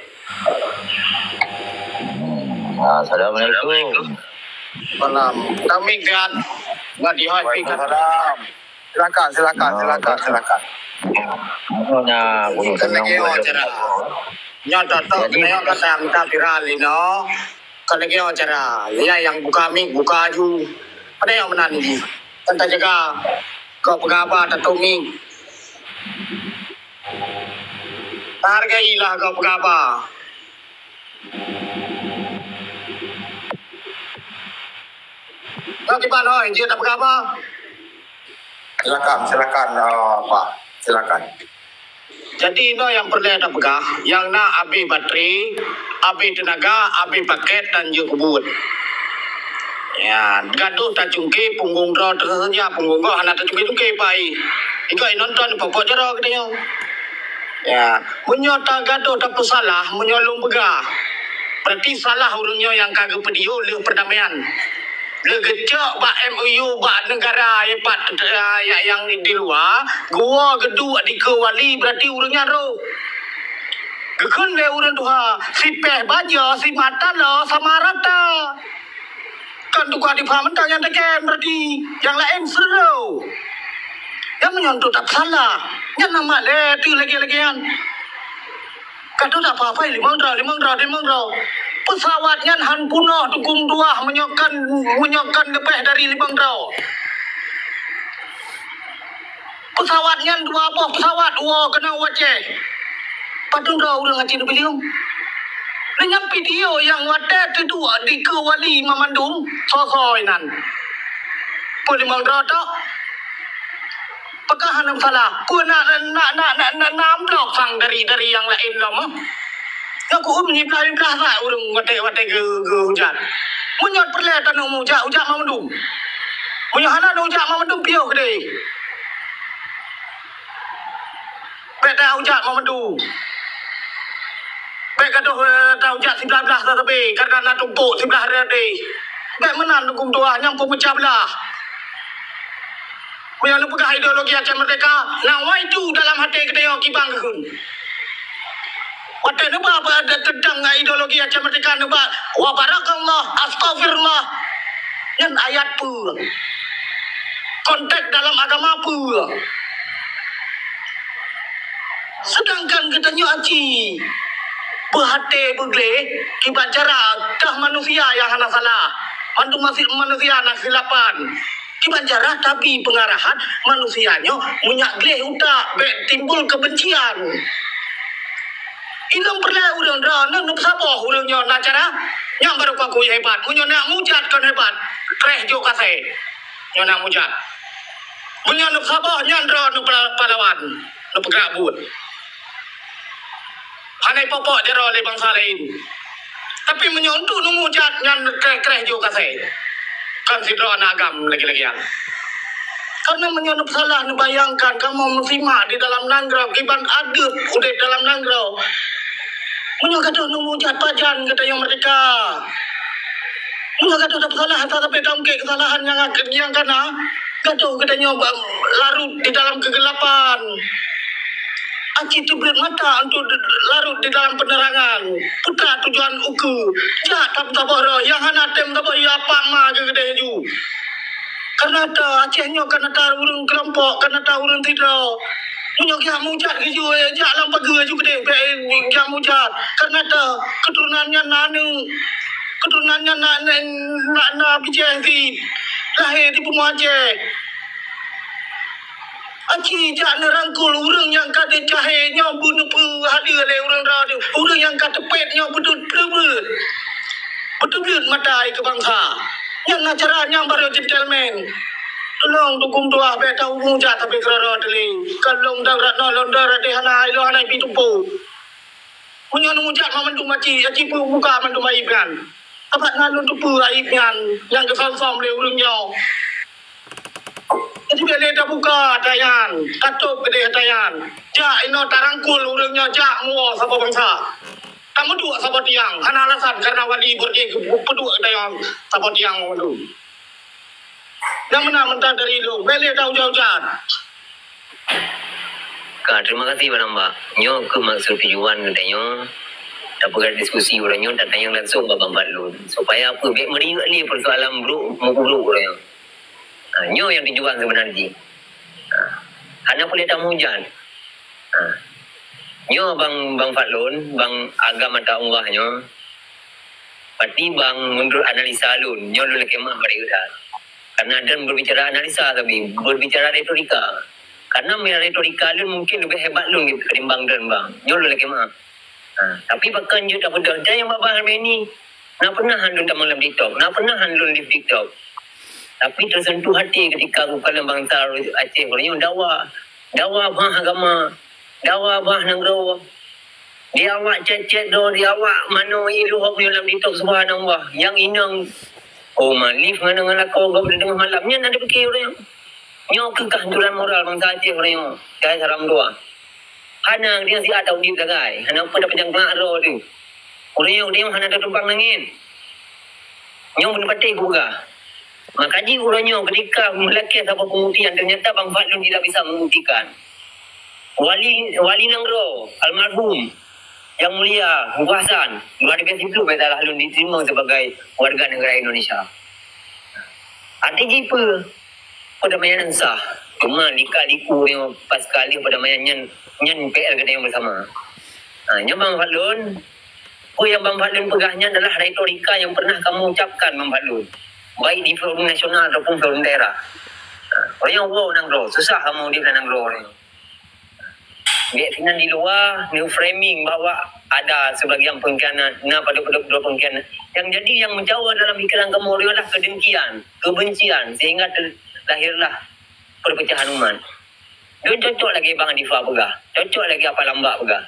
Assalamualaikum. Salam. Kami kan. Nggak di high speaker. Waalaikumsalam. Silakan, silakan, silakan, silakan. Mana bunyi tenang buat dia. Nyoe tok-tok, jadi, nyoe ka mita viral inoe. Kon lagèe cara. Nyan nyang buka mik, buka aju. Padahai meunan jih. Kan tajaga. Kok peugah haba, tatup mik. Hargai lah kok peugah haba. Kok kiban hoi, jeuet tapeugah haba? Silakan, silakan, eh, Pak. Silakan. Jadi, inoe nyang peureulèe tapeugah, nyang na abéh baterai, abéh teunaga, abéh pakèt dan jeuet keu buet. Ya, gadoh tacungké punggong droe teuh saja, punggong gob hana tacungké-cungké pai. Igoe nonton pokok jaroe geutanyoe. Ya, meunyoe tagadoh tapeusalah, meunyoe lôn peugah, berarti salah ureueng nyoe nyang ka geupeudiyô lheueh perdamaian. Lé geucok bak M O U bak negara, eh, pat, eh, nyang di luwa, geuwoe geuduek dikeue wali, berarti ureueng nyan roh. Geukheun lé ureueng tuha, sipéh baja, simata lo, sama rata. Kan tukang dipah mantong nyang teukem, berarti nyang laén seureu. Nyang meunyoe untuk tak salah, nyan nama lé tu lagi-lagi nyan. Ka tu tak apa-apa, limong droe, limong droe, limong droe. Pesawat nyan han punoh tukang tuah meunyoe kon, meunyoe kon leubeh dari limong droe. Pesawat nyan dua boh pesawat woe keunoe u Aceh. Padum droe ureueng Aceh neubileueng. Nyan video nyang watèe teuduek dikeue wali mamandum, soe-soe nan. Peue limong droe tok? Peugah hana masalah. Peue na, na, na amplop sang dari, dari nyang laén lom, eh? Nyoe keuhun niblah-niblah that ureueng watèe, watèe geu-, geuhujat. Meunyoe peureulèe taneuk mujak, ujak mamandum. Meunyoe hana neujak mamandum, piôh keudéh. Bèk tahujat mamandum. Bèk gadoh, eh, tahujat siblah-blah sabe, karena na tumpôk siblah rot deh. Bèk meunan huköm Tuhan nyang peumeucah blah. Meunyoe neupeugah ideologi Aceh Merdeka, na wai tu dalam até geutanyoe kiban geukheun. Watèe neuba, ba, teudang ngon ideologi Aceh Merdeka neuba, wa barakallah, astagfirullah. Nyan ayat peue? Konteks dalam agama peue? Sedangkan geutanyoe aci beuhaté beugleh kiban cara tah manusia nyang hana salah. Mandum masi-, manusia na khilapan. Kiban cara tapi peungarahan manusia nyoe meunyak gleh utak bèk timbul keubencian. Ilôn peureulèe ureueng droeneuh neupeusaboh ureueng nyoe na cara nyang barô kaku hebat. Meunyoe nak mujat kon hebat, kreh jok kasée. Nyoe nak mujat. Meunyoe neupeusaboh nyan droeneuh pala-, pahlawan, neupeugerak buet. Hana ipopok jaroe lé bansa laén. Tapi meunyoe untuk neumujat nyan kreh-kreh jok kasée. Kon sidroe na agam lagée-lagée nyan. Karena meunyoe neupeusalah neubayangkan kamoe meusimak di dalam nanggroe kiban adeueb udeb dalam nanggroe. Meunyoe gadoh neumujat pajan geutanyoe meurdeka. Meunyoe gadoh tapeusalah, tapi taungkét keusalahan nyang, nyang kana, gadoh geutanyoe ba-, larot di dalam keugelapan. Aci teubleuet mata untuk larot di dalam penerangan. Peue tujuan ukeue? Jak tapeusaboh droe nyang hana tem saboh, ya apa ma geugeudeh ju. Karena ta Aceh nyoe karena ta ureuëng kelompok, karena ta ureuëng sidroe. Meunyoe geujak mujat geujue, jak lam pageue ju keudeh, bèk geujak mujat. Karena ta keuturonan nyan na aneuk, keuturonan nyan na, na, na, na bijéh di lahé di bumoe Aceh. Aci jak neurangkul ureuëng nyang ka deuh jahé nyoe beuneupeu hadeue lé ureuëng droe teuh, ureuëng nyang ka teupet nyoe beuteubleuet, beuteubleuet mata keu bansa. Nyan na cara nyang barô gentleman. Tulông dukung dua bèk tahu mujat tapi keurara teuling. Ka lôn dan Ratna lôn dan Radé hana ilông hana ipi tumpôk. Meunyoe neumujak mandum aci, aci peubuka mandum aib nyan. Abak na lôn teupeue aib nyan nyang geusom-som lé ureuëng nyoe. Jadi bèk lé tabuka ata nyan, tatôb keudeh ata nyan. Jak inoe tarangkul ureuëng nyoe jak muwoe saboh bansa. Tameuduek saboh tiang, hana alasan karena wali beureuti peuduek ata nyan saboh tiang mandum. Nyang meunan mantong dari lôn, bèk lé taujat-ujat. Ka, terima kasih Bang Lambak. Nyoe keuh maksud tujuan geutanyoe tapeugah diskusi uroe nyoe tatanyong langsung bak Bang Fadlun. Supaya apa? Bèk meuriyeuk lé persoalan brok meubrok uroe nyoe. Ha, nyoe nyang tujuan sebenar jih. Ha, hana peureulèe tamujan. Ha. Nyoe bang, bang Fadlun, bang agam ata Allah nyoe. Berarti bang, menurut analisa lôn, nyoe lôn lakée meu'ah bak droe that. Karena droe berbicara analisa tapi, berbicara retorika. Karena meunyo retorika lôn mungkin leubeh hebat lôn ketimbang droe bang. Nyoe lôn lakée meu'ah. Ha, tapi pakon jeuet tapeudong, nyang babah Armeni, na pernah han lôn tamong lam TikTok, na pernah han lôn live TikTok. Tapi tersentuh hati ketika kukalon bangsa Aceh uroe nyoe dawa, dawa bah agama, dawa bah nanggroe. Di awak chat-chat droe, di awak manoe iluh hok nyoe lam TikTok, subhanallah. Nyang inong, oh, malif ngon, ngon lakoe gob di teungoh malam. Nyan na dipike uroe nyoe. Nyoe keuh kehancuran moral bangsa Aceh uroe nyoe. Jai saram dua. Hana dia siat taudip sagai. Hana peue tapeunyang keulak droe teuh. Uroe nyoe, uroe nyoe hana tatumpang langét. Nyoe beuneupatéh kupeugah. Maka jih uroe nyoe ketika meulakée saboh pembuktian, ternyata Bang Fadlun tidak bisa membuktikan. Wali, wali nanggroe, almarhum, Yang Mulia Teungku Hasan, luar biasa itu bak salah lôn diterima sebagai warga negara Indonesia. Arti jih peue? Perdamaian sah. Cuma lika-liku nyoe pas kali perdamaian nyan, nyan P R geutanyoe bersama. Ha, nyoe Bang Fadlun, peue nyang Bang Fadlun peugah nyan adalah retorika yang pernah kamu ucapkan, Bang Fadlun. Baik di forum nasional ataupun forum daerah. Ha, uroe nyoe woe nanggroe, susah kamu udép lam nanggroe uroe nyoe. Biek sinan di luwa neu-framing bahwa ada sebagian pengkhianat, na padub-padub droe pengkhianat. Yang jadi, yang mencawa dalam pikiran kamu adalah kedengkian, kebencian, sehingga ter-, lahirlah perpecahan umat. Lôn cocok lagée Bang Difa peugah, cocok lagée Apa Lambak peugah.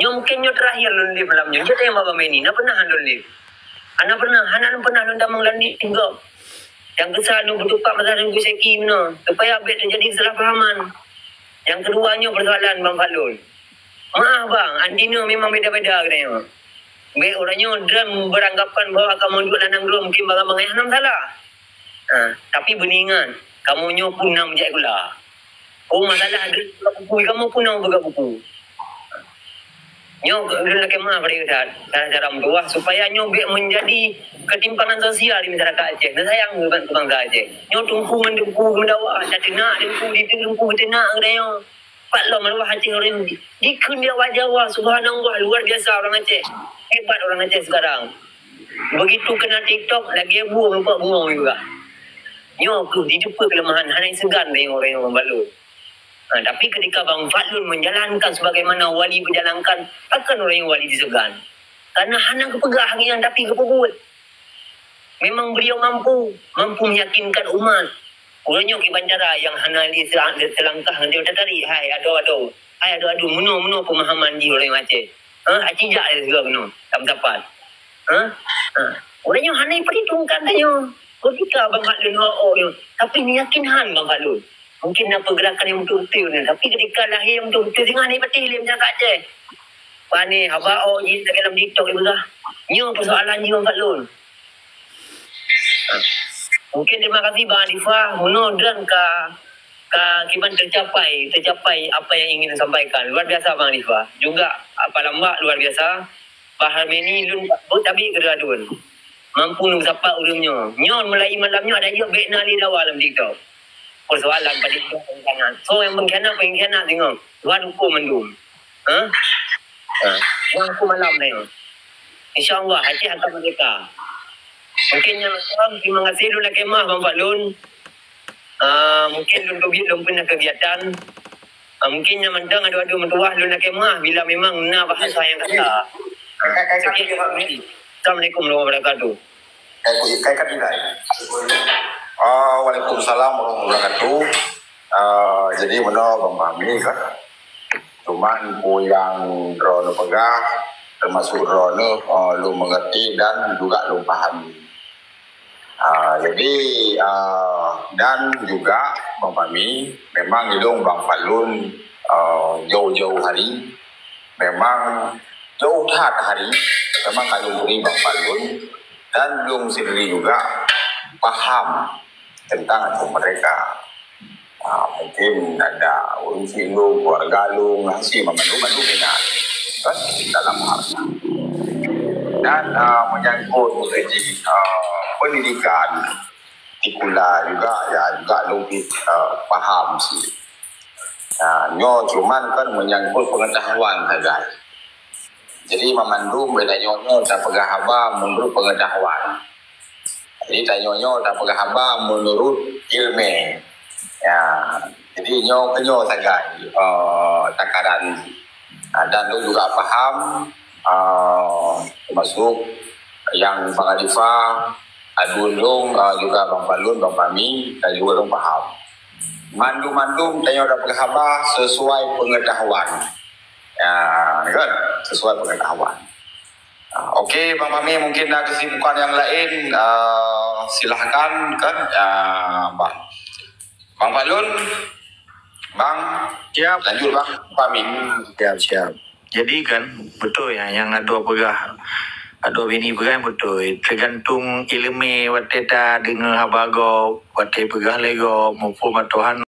Nyoe mungkin nyoe terakhir lôn live malam nyoe. Jeuet tanyong bak Bang Benny, na pernah lôn live? Hana pernah, hana lôn pernah lôn tamong lam live gob. Nyang keusa lôn beutupat masa Teungku Syeki meunoe, supaya bék teujadi kesalahpahaman. Nyang keudua nyoe persoalan Bang Fadlun. Maaf bang, anti nyoe memang beda-beda geutanyoe. Bék uroe nyoe droe beranggapan bahwa kamoe duek lam nanggroe mungkin bangai-bangai hana masalah. Ha, tapi beuneuingat, kamoe nyoe pun na meujak sikula. Oh, masalah droe peugah buku, kamoe pun na peugah buku. Nyoe lôn lakée meu'ah bak droe that, cara-cara meutuwah, supaya nyoe bék menjadi ketimpangan sosial di masyarakat Aceh. Neusayang keu bangsa Aceh. Nyoe teungku ngon teungku meudawa, tateunak teungku, diteuk teungku geuteunak geutanyoe. Pat lom maruah Aceh uroe nyoe. Dikheun di awak Jawa, subhanallah, luar biasa orang Aceh. Hebat orang Aceh sekarang. Begitu kenal TikTok, lagée bue meureumpok bungong juga. Nyoe keuh jiteupeue keuleumahan, hana seugan deungon ureuëng nyang balu. Ha, tapi ketika Bang Fadlun menjalankan sebagaimana wali berjalankan, takkan ureuëng nyang wali diseugan. Karena hana geupeugah lagée nyan, tapi geupeubuet. Memang beliau mampu, mampu meyakinkan umat. Uroe nyoe kiban cara nyang hana lé se-, selangkah ngon dia tatarik, hai adoe-adoe, hai adoe-adoe, meunoe-meunoe pemahaman jih ureuëng Aceh. Ha, aci jak lé sigoe keunoe, tam sapat. Ha? Ha. Uroe nyoe hana iperhitungkan tanyoe. Ketika Bang Fadlun ho-, oh, nyoe, tapi neuyakin han Bang Fadlun. Mungkin na pergerakan nyang beutôi-beutôi nyoe, tapi ketika lahé nyang beutôi-beutôi singoh hana ipatéh lé masyarakat Aceh. Pane haba oh jih lagée lam TikTok ipeugah. Nyoe persoalan jih Bang Fadlun. Mungkin terima kasih Bang Hanifah, meunoe droe ka, ka kiban tercapai, tercapai apa yang ingin disampaikan. Luar biasa Bang Hanifah. Juga Apa Lambak luar biasa. Bang Harmeni lôn buet tabi keudroe aduen. Mampu neusapat ureuëng nyoe. Nyoe mulai malam nyoe ada jeuet bék na lé dawa lam TikTok. Persoalan padit pengkhianat. So nyang pengkhianat, pengkhianat singoh. Tuhan hukum mandum. Ha? Ha. Tuhan hukum malam nyoe. Insya Allah Aceh akan merdeka. Mungkin nyan mantong, terima kasih lôn lakée meu'ah Bang Fadlun. Ah, mungkin lôn teubiet lôn pun na kegiatan. Ah, mungkin nyan mantong adoe-adoe meutuwah lôn lakée meu'ah bila memang na bahasa nyang kata. Ah, sekian. Assalamualaikum warahmatullahi wabarakatuh. Ah, waalaikumsalam warahmatullahi wabarakatuh. Ah, jadi meunoe Bang Fahmi kan. Cuman peue nyang droeneuh peugah, termasuk droeneuh, eh, lôn mengerti dan juga lôn pahami. Ah, jadi, ah, dan juga Bang Fahmi, memang ilôn Bang Fadlun, eh, jauh-jauh hari, memang jauh that hari, memang ka lôn bri Bang Fadlun, dan lôn sendiri juga paham tentang agama mereka. Ah, mungkin ada ureuëng syiek lôn, keluarga lôn, hase mandum-mandum ingat, kan, dalam hal. Dan, ah, menyangkut segi, ah, pendidikan, sikula juga, ya, juga lôn pih, ah, paham sih. Ha, nyoe cuman kan menyangkut pengetahuan sagai. Jadi, mamandum geutanyoe nyoe tapeugah haba menurut pengetahuan. Jadi, tanyoe nyoe tapeugah haba menurut ilmu. Ya, jadi nyoe keunyoe sagai, eh, takaran. Ah, dan lôn juga paham, ah, termasuk yang Bang Alifa, Adun Long, ah, juga Bang Falun, Bang Fahmi, dan juga lôn paham. Mandum-mandum tanyoe tapeugah haba sesuai pengetahuan. Ya, kan? Sesuai pengetahuan. Ah, okey, Bang Fahmi, mungkin ada kesibukan yang lain, ah, silahkan, kan? Ah, Bang. Bang Falun, Bang. Siap. Lanjut, Bang Fahmi. Siap, siap. Jadi kan, betul ya, yang adoe peugah, adoe bini peugah betul. Tergantung ilmu watée ta deungoe haba gob, watée peugah lé gob, muphom atau hana.